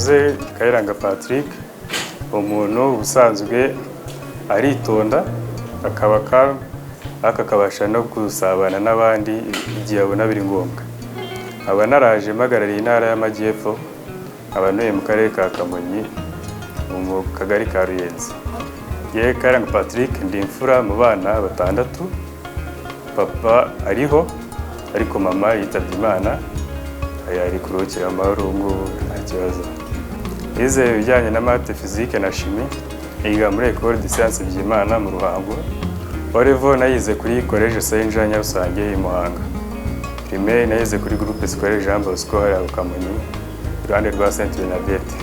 Babivuze, Kayiranga Patrick, umuntu ubusanzwe aritonda, akaba ariko akabasha no gusabana n'abandi igihe abona biri ngombwa. Nkaba naraje mpagarariye Intara y'Amajyepfo, nkaba ntuye mu Karere ka Kamonyi, mu Kagari ka Ruyenzi. Ye Kayiranga Patrick, ndi imfura mu bana batandatu. Papa ariho, ariko mama yitabye Imana, ari kuruhukira amahoro ubu ngubu, nta kibazo. Nize ibijyanye na maths, physique na chimie, niga muri Ecole de Sciences Byimana mu Ruhango. O level nayize kuri Collège Saint Jean Nyarusange i Muhanga. Primaire nayize kuri Groupe Scolaire Jean Bosco hariya ku Kamonyi, iruhande rwa Sainte Bernadette.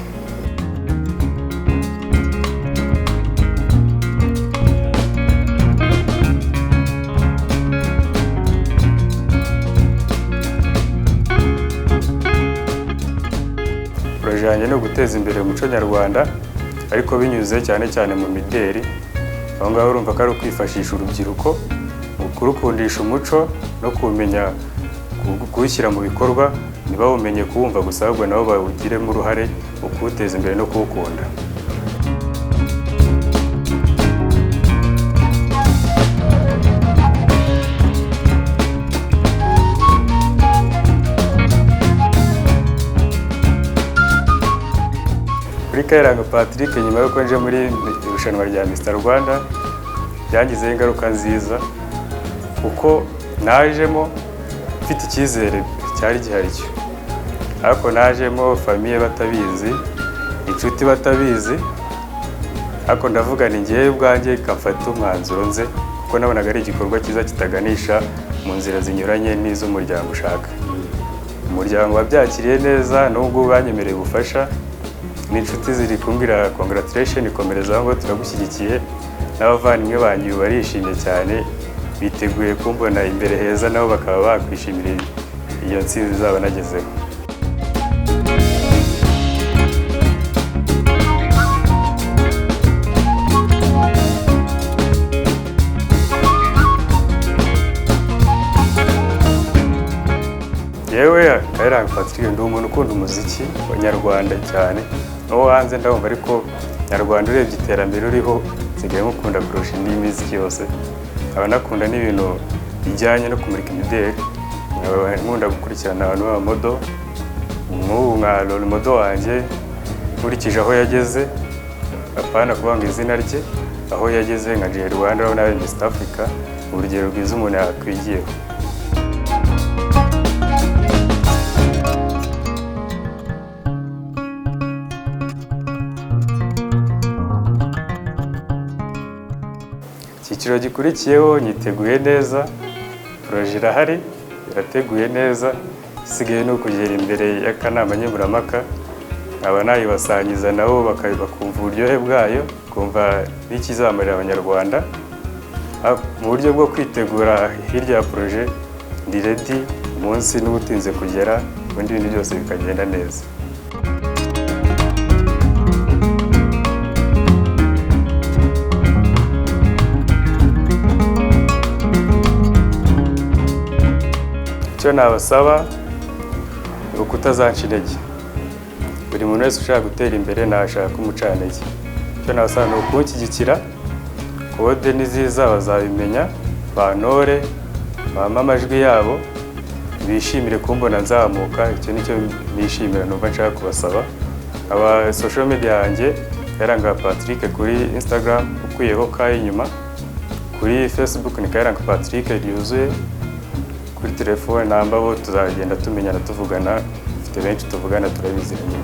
Projet yanjye ni uguteza imbere umuco nyarwanda, ariko binyuze cyane cyane mu mideli. Aho ngaho urumva ko ari ukwifashisha urubyiruko mu kurukundisha umuco no kumenya kuwushyira mu bikorwa, ntibawumenye kuwumva gusa, ahubwo nabo bawugiremo uruhare mu kuwuteza imbere no kuwukunda. Kuri Kayiranga Patrick, nyuma y'uko nje muri irushanwa rya Mr Rwanda, byangizeho ingaruka nziza, kuko najemo mfite icyizere cyari gihari cyo, ariko najemo famille batabizi, inshuti batabizi, ariko ndavuga ni ngewe ubwanjye kamfata umwanzuro nze, kuko nabonaga ari igikorwa cyiza kitaganisha mu nzira zinyuranye n'iz'umuryango ushaka. Umuryango wabyakiriye neza, n'ubwo banyemereye ubufasha, n'inshuti ziri kumbwira "Congratulation, komereza aho ngo turagushyigikiye", n'abavandimwe banjye ubu barishimye cyane, biteguye kumbona imbere heza, nabo bakaba bakwishimira iyo ntsinzi izaba nagezeho. Yewe Kayiranga Patrick, ndi umuntu ukunda umuziki wa nyarwanda cyane, n'uwo hanze ndawumva, ariko nyarwanda urebye iterambere uriho nsigaye mukunda kurusha indi miziki yose. Nkaba nakunda n'ibintu bijyanye no kumurika imideli, nkaba nkunda gukurikirana abantu b'aba model, nk'ubu nka role model wanjye, nkurikije aho yageze, apana kuvuga ngo izina rye, aho yageze nka Jay Rwanda, urabona yabaye Miss Africa, urugero rwiza umuntu yakwigiyeho. Icyiciro gikurikiyeho nyiteguye neza, projet irahari, irateguye neza, isigaye ni ukugera imbere y'akanama nkemurampaka, nkaba nayibasangiza nabo bakumva uburyohe bwayo, kumva n'ikizamarira Abanyarwanda. Mu buryo bwo kwitegura hirya ya projet, ndi ready, umunsi n'ubutinze kugera, ubundi ibintu byose bikagenda neza. Icyo nabasaba ni ukutazanca intege. Buri muntu wese ushaka gutera imbere ntashaka umucantege. Icyo nabasaba ni ukunshyigikira, kode niziza bazabimenya, bantore, bampe amajwi yabo, bishimire kumbona nzamuka. Icyo nicyo nishimira, numva nshaka kubasaba. Aba social media yanjye, Kayiranga Patrick kuri Instagram, ukuyeho ka inyuma, kuri Facebook ni Kayiranga Patrick ryuzuye, kuri telefone namba bo tuzagenda tumenyana tuvugana, mfite benshi tuvugana, turabiziranye.